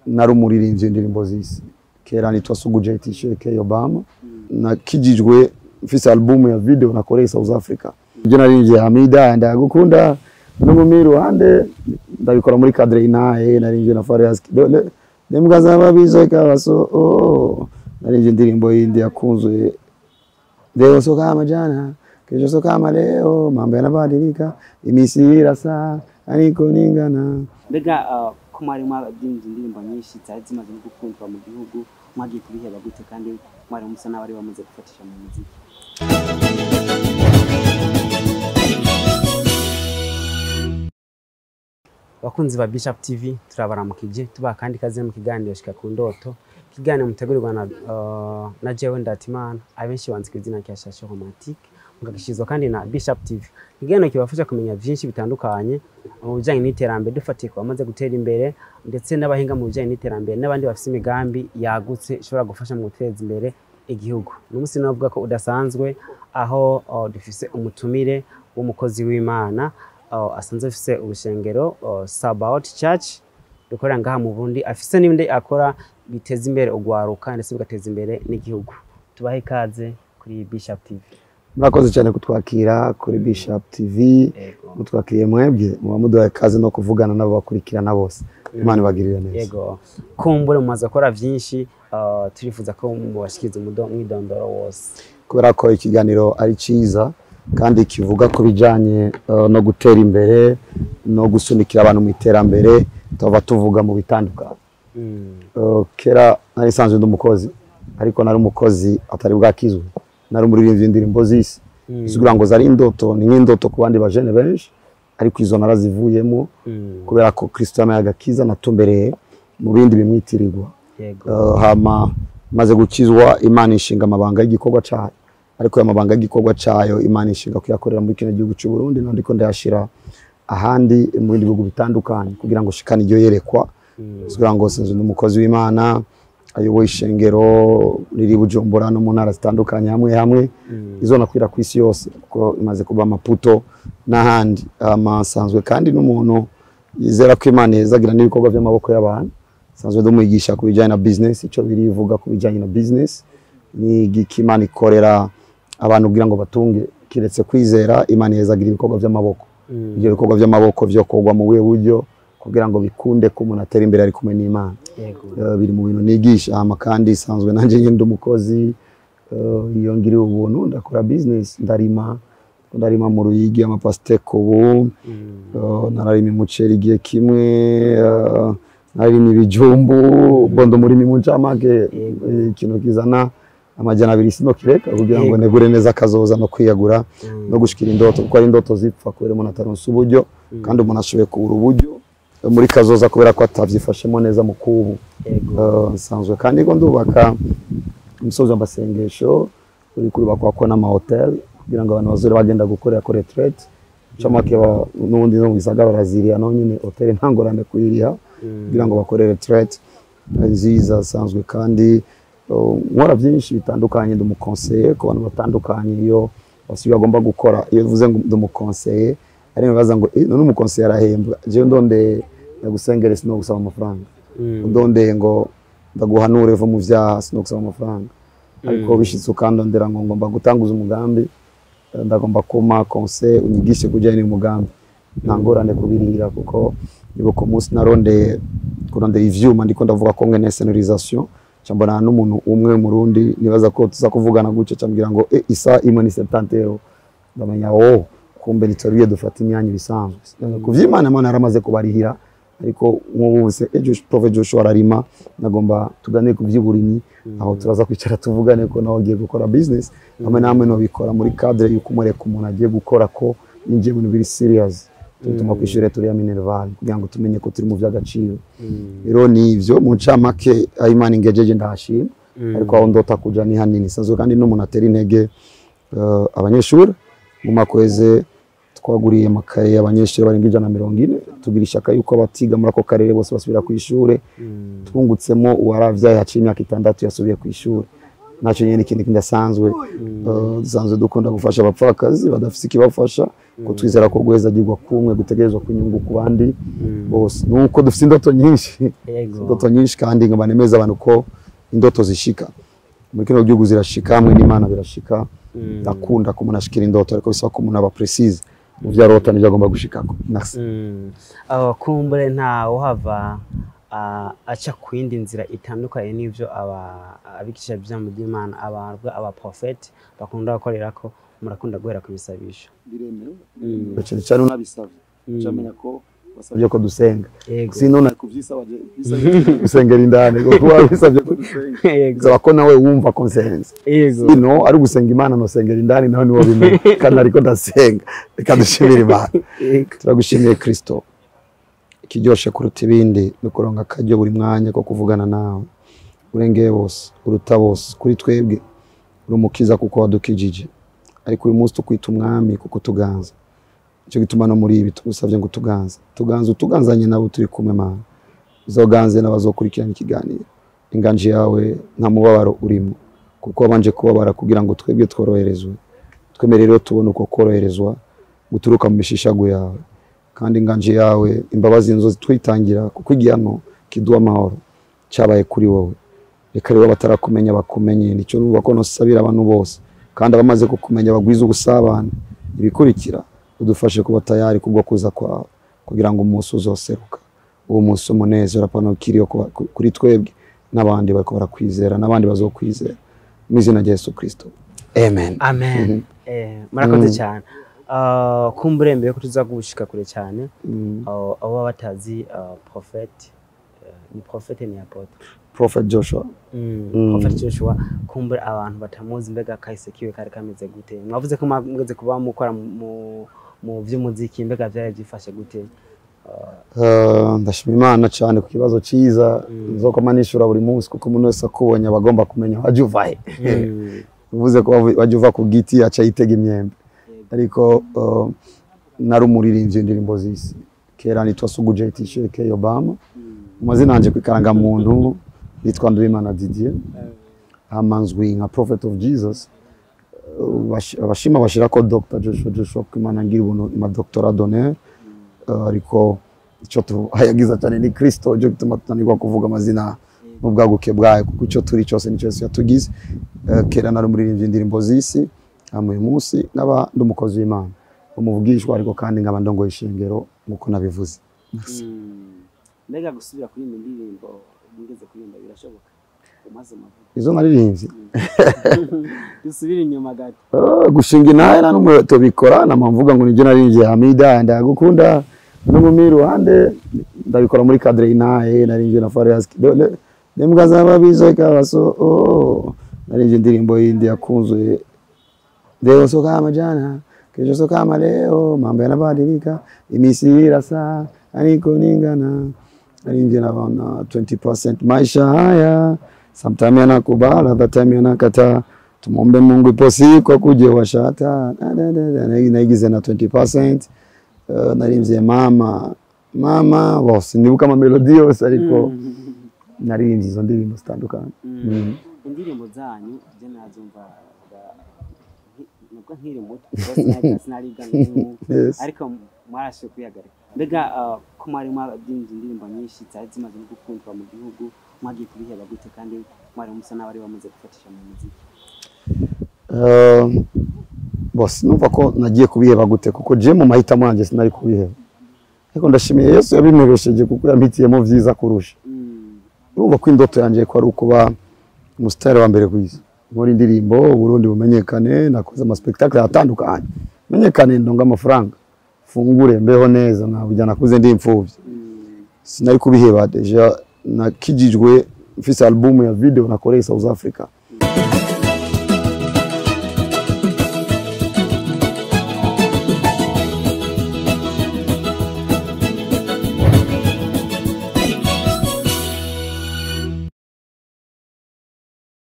Nari umuririmbyi indirimbo z'isi kera nitwa Sugu JT Sheke Obama, nakijijwe mfise album ya video nakoreye South Africa. Ibyo naririmbye Hamida ndagukunda n'umumi ruhande ndabikora muri cadre inahe, naririmbye na Farias Demgaza babizo kabaso oh, naririmbye indirimbo yindi yakunzwe leo so kama jana kesho so kama leo mambo yanabadilika imisi irasa ariko ningana. Mbega ko mwari mwaradimbye indirimbo nyinshi zari zimaze no gukundwa mu gihugu, mwagiye kubiheba gute kandi mwari musa n'abari bamaze gufatisha mu muziki? Bakunzi ba Bishop TV turabaramukije, tubaha kandi kaze mu kiganiro Shika ku Ndoto, ikiganiro mutegurirwa na jewe Ndatimana, abenshi banzi ku izina rya Shasha Romantique, mugakishizwa kandi na Bishop TV. Ikiganiro kibafasha kumenya byinshi bitandukanye mu bijanye n'iterambere, dufatiye ku bamaze gutera imbere ndetse n'abahinga mu bijanye n'iterambere n'abandi bafise imigambi yagutse ishobora gufasha mu guteza imbere igihugu. Uno munsi navuga ko udasanzwe aho dufise umutumire w'umukozi w'Imana asanzwe afise urushengero Sabaoth Church dukorera ngaha mu Burundi, afise n'ibindi akora biteza imbere ugwaruka ndetse bigateza imbere n'igihugu. Tubahe ikaze kuri Bishop TV. Murakoze cyane kutwakira kuri Bishop TV. Mutwakiriye mwebwe muba muduhaye ikaze no kuvugana nabo bakurikirana bose. Imana ibagirire neza. Yego, kumbure mumaze gukora byinshi, turifuza ko mubashikiriza umwidondoro wose, kubera ko ikiganiro ari cyiza kandi kivuga ku bijanye no gutera imbere no gusunikira abantu mu iterambere, tuba tuvuga mu bitandukanye. Kera nari sanzwe ndi umukozi, ariko nari umukozi atari bwakizwe, nari umuririmbyi w'indirimbo z'isi. Kugira ngo zari indoto, ni nk'indoto ku bandi bajene benshi, ariko izo narazivuyemo kubera ko Kristo yamaye agakiza natumbereye mu bindi bimwitirirwa. Hama maze gukizwa, Imana inshinga amabanga y'igikorwa cayo, ariko ayo mabanga y'igikorwa cayo Imana inshinga kuyakorera muri kino gihugu cy'u Burundi, no ndiko ndayashira ahandi mu bindi bihugu bitandukanye kugira ngo shikane iryo yerekwa. Kugira ngo sinzi n'umukozi w'Imana ayoboye ishengero riri Bujumbura no mu ntara zitandukanye hamwe hamwe, izo nakwira ku isi yose kuko imaze kuba Maputo n'ahandi. Amasanzwe kandi n'umuntu yizera ko Imana izagira n'ibikorwa by'amaboko y'abantu, sanzwe ndumwigisha ku bijyanye na business, ico birivuga ku bijyanye na business ni igiki Imana ikorera abantu kugira ngo batunge, kiretse kwizera Imana izagira ibikorwa by'amaboko. Ibyo bikorwa by'amaboko byo kogwa mu buhe buryo kugira ngo bikunde ko umuntu atera imbere ari kumwe n'Imana. Biri mu bintu nigisha. Hama kandi sanzwe nanje nyine ndi umukozi, iyo ngiriye ubuntu ndakora business, ndarima mu Ruyigi amapasteko ubu, nararima umuceri igihe kimwe, nararima ibijumbu, ubwo ndi umurimi mu ncamake, ikintu kizana 200 sinokireka kugira ngo negure neza kazoza no kwiyagura no gushikira indoto, kuko ari indoto zipfa kubera umuntu ataronse uburyo, kandi umuntu ashoboye kubura uburyo muri kazoza kubera ko atavyifashemo neza mu kubu. Nsanzwe kandi ngo ndubaka umusozi w'amasengesho uri kurubakwa ko n'ama hotel kugira ngo abantu bazore bagenda gukorera ko retraite, camake n'ubundi no gisagara baraziriya no nyine hotel ntangorane kuyiriha kugira ngo bakore retraite nziza. Sanzwe kandi nkora byinshi bitandukanye, ndi umukonseye ku bantu batandukanye iyo basubiye bagomba gukora. Iyo uvuze ngo ndi umukonseye ari baza ngo none umukonseye arahembwa, je ndonde ndagusengere sino gusaba amafaranga, ndonde ngo ndaguhanure va mu vyaha sino gusaba amafaranga, ariko bishitse ukandondera ngo ngomba gutanguza umugambi, ndagomba kuma conseil unyigishe kujyanye n'umugambi, ntangorane kubirira kuko nibuka umunsi narondeye kurondera ivyuma, ndiko ndavuga ko ngene sonorisation cyambona n'umuntu umwe mu Burundi nibaza ko tuza kuvugana guce cyambwira ngo isa imwe ni 70 euro, ndamenya oh kumbe nitoruye dufata imyanya bisanzwe kuvyimana Imana yaramaze kubarihira. Ariko nk'ubu se Prophet Joshua ararima, nagomba tugane ku by'uburimyi, aho turaza kwicara tuvugane ko nawe agiye gukora business hamwe namwe no bikora muri cadre yuko umureka umuntu agiye gukora ko ingiye ibintu biri serious, tutuma kwishyura turi ya Minerval kugira ngo tumenye ko turi mu by'agaciro. Rero ni ivyo mu ncamake Imana ingejeje ndashima, ariko aho ndota kuja ni hanini. Sanzwe kandi n'umuntu atera intege abanyeshuri mu makweze twaguriye amakaye abanyeshuri barenga 140, tugira ishaka yuko abatiga muri ako karere bose basubira ku ishure. Twungutsemo uwaravyaye haciye imyaka 6 yasubiye ku ishure. Nacyo nyene ikintu kidasanzwe. Dusanzwe dukunda gufasha abapfakazi badafise ikibafasha, ko twizera ko guhezagirwa kumwe gutegerezwa kunyungu ku bandi bose. Nuko dufise indoto nyinshi, indoto nyinshi, kandi ngo banemeze abantu ko indoto zishika muri kino gihugu, zirashika hamwe n'Imana birashika. Ndakunda ko umuntu ashikira indoto, ariko bisaba ko umuntu aba précise mu vyo arota n'ivyo agomba gushikako. Merci. Kumbure nta uhava aca ku yindi nzira itandukanye n'ivyo aba abigisha by'ijambo ry'Imana, abarwa abaprofeti bakunda gukorerako, murakunda guhera ku bisabisho. Biremewe cyane cyane unabisavye, ucamenya ko wasabye ko dusenga. Sino nakuvyisaba gusengera indani kuko wabisabye ko dusenga, bisaba ko nawe wumva ko nsenze. Sino ari gusenga Imana no sengera indani naho niwo bimenya kandi ariko ndasenga. Reka dushimire Imana. Turagushimiye Kristo. Ikiryoshe kuruta ibindi ni ukuronka akaryo buri mwanya ko kuvugana nawe. Urengeye bose, uruta bose. Kuri twebwe uri umukiza kuko wadukijije, ariko uyu munsi tukwita umwami kuko tuganza. Nicyo gituma no muri ibi tugusabye ngo tuganze, tuganze, utuganzanye nabo turi kumwe. Mana, uzoganze n'abazokurikirana ikiganiro. Inganji yawe nta mubabaro urimo, kuko wabanje kubabara kugira ngo twebwe tworoherezwe. Twemere rero tubone uko koroherezwa guturuka mu mishishago yawe, kandi inganji yawe imbabazi nizo zitwitangira, kuko igihano kiduha amahoro cyabaye kuri wowe. Reka rero batarakumenya bakumenye. Nicyo numva ko nosabira abantu bose, kandi abamaze kukumenya bagwize ubusabane. Ibikurikira udufashe kuba tayari kubwo kuza kwawe, kugira ngo umunsi uzoseruka uwo munsi umunezero apana ukiriyo kuri twebwe n'abandi bariko barakwizera n'abandi bazokwizera, mu izina rya Yesu Kristo, amen. Amen. Murakoze cyane. Kumbure mbere ko tuza gushika kure cyane, abo baba batazi prophète, ni prophète, ni apôtre? Prophet Joshua. Prophet Joshua, kumbure abantu batamuzi, mbega kahise kiwe kari kameze gute? Mwavuze ko mwageze kuba mukora mu vy'umuziki, mbega vyari byifashe gute? Ndashima Imana cyane ku kibazo cyiza nzokoma nishura buri munsi, kuko umuntu wese akubonye aba agomba kumenya wajya uva he. Uvuze ko wajya uva ku giti aca yitega imyembe. Ariko nari umuririmbyi w'indirimbo z'isi kera, nitwa Sugu JT Sheke Obama. Mu mazina yanjye ku ikarangamuntu nitwa Nduwimana Didier, hama nzwi nka Prophet of Jesus. Abashima bashira ko Dr Joshua Joshua, kuko Imana ngira ubuntu ima doctorat d'honneur. Ariko icyo tuhayagiza cyane ni Kristo, cyo gituma tunanirwa kuvuga amazina n'ubwaguke bwayo, kuko icyo turi cyose nicyo Yesu yatugize. Kera nari umuririmbyi w'indirimbo z'isi, hama uyu munsi nkaba ndi umukozi w'Imana, umuvugishwa, ariko kandi nkaba ndongoye ishengero nk'uko nabivuze. Mbega gusubira kuririmba indirimbo mugeze kuririmba birashoboka umaze amavuta? Izo naririmbye? Dusubire inyuma gato. Oh, gushinga inahe nta n'umwe tubikora nama mvuga ngo nibyo naririmbye. Hamida ndagukunda n'umumi ruhande ndabikora muri cadre inahe naririmbye na Farias nembwa z'ababizo kabaso. Oh, naririmbye indirimbo yindi yakunzwe, leo sio kama jana, kesho sio kama leo, mambo yanabadilika, imisi irasa ariko ningana. Naririmbye na 20%, maisha haya sometime yanakubala, other time yanakataa, tumombe Mungu ipo siku akuje washata. Naigize na 20%. Naririmbye mama mama bose, nibuka ama melody yose, ariko naririmbye izo ndirimbo zitandukanye. Indirimbo zanyu je nazumva nubwo nkiri muto, sinaribwa n'ubu, ariko mwarashoboye kwihagarika. Mbega ko mwari mwaradimbye indirimbo nyinshi zari zimaze no gukundwa mu gihugu, mwagiye kubiheba gute kandi mwari musa n'abari bamaze gufatisha mu muziki? Bose numva ko nagiye kubiheba gute, kuko je mu mahitamo yanjye sinari kubiheba, ariko ndashimiye Yesu yabimeresheje kuko yampitiyemo vyiza kurusha. Urumva ko indoto yanjye ko ari ukuba umusitari wa mbere ku isi, nkora indirimbo Burundi bumenyekane, nakoze ama spectacle atandukanye, menyekane, ndonga amafaranga, fungure, mbeho neza, nabujya nakuze ndi imfuvyi. Sinari kubiheba. Déjà nakijijwe mfise album ya video nakoreye South Africa.